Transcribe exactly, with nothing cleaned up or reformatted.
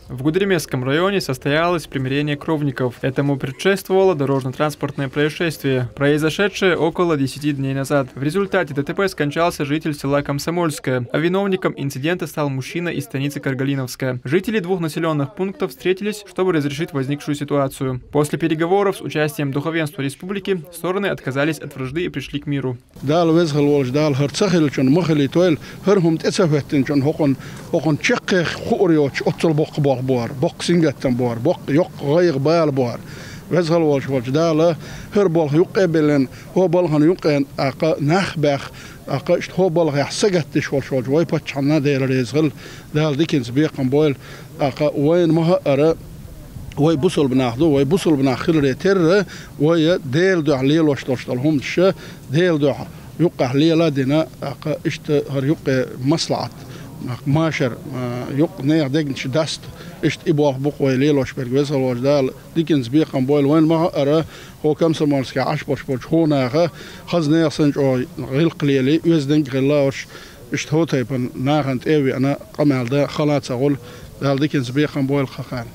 В Гудеремесском районе состоялось примирение кровников. Этому предшествовало дорожно-транспортное происшествие, произошедшее около десяти дней назад. В результате ДТП скончался житель села Комсомольское, а виновником инцидента стал мужчина из станицы Каргалиновская. Жители двух населенных пунктов встретились, чтобы разрешить возникшую ситуацию. После переговоров с участием духовенства республики стороны отказались от вражды и пришли к миру. Дала веза хила волча Дала хӀара ца хилча ма хилийтойла, хӀара хӀума тӀе ца хӀоьттинча хӀокхунна, хӀокхунна чаккхе хуур йоцуш оццул боккха болх бу хӀара, боккха сингаттам бу хӀара, боккха йоккха гӀайгӀа бала бу хӀара. Веза хила волча волча Дала хӀара болх юккъе а биллина, хӀо балхана юккъе тӀаккха нах а баьхна, тӀаккха иштта хӀо балхахь сагатдеш волуш волча вай паччахьна Дела реза хила, Дала диканца бекхам бойла. ТӀаккха вайна ма хаъара, вай бусалба нах ду, вай бусалба нах хиларе терра, вай Делан дуьхьа лелош долуш долу хӀуманаш Делан дуьхьа юккъехь лела а дина, тӀаккха иштта хӀара юккъе маслаӀат, тӀаккха машар, а, юккъе нехан дегнаш даста, иштта и болх бу-кх вай лелош берг. Веза хила волча Дала диканца бекхам бойла. Вайна ма хаъара, хӀо Комсомольскехь Ӏаш болуш болчу хӀу наха хаза нехан санна чӀогӀа гӀиллакх лелий, оьздангалла хилла уьш, иштта хӀо тайпана нахана тӀе а веана, къамел дан хала а ца хуьлу, Дала диканца бекхам бойла кхаьршинна.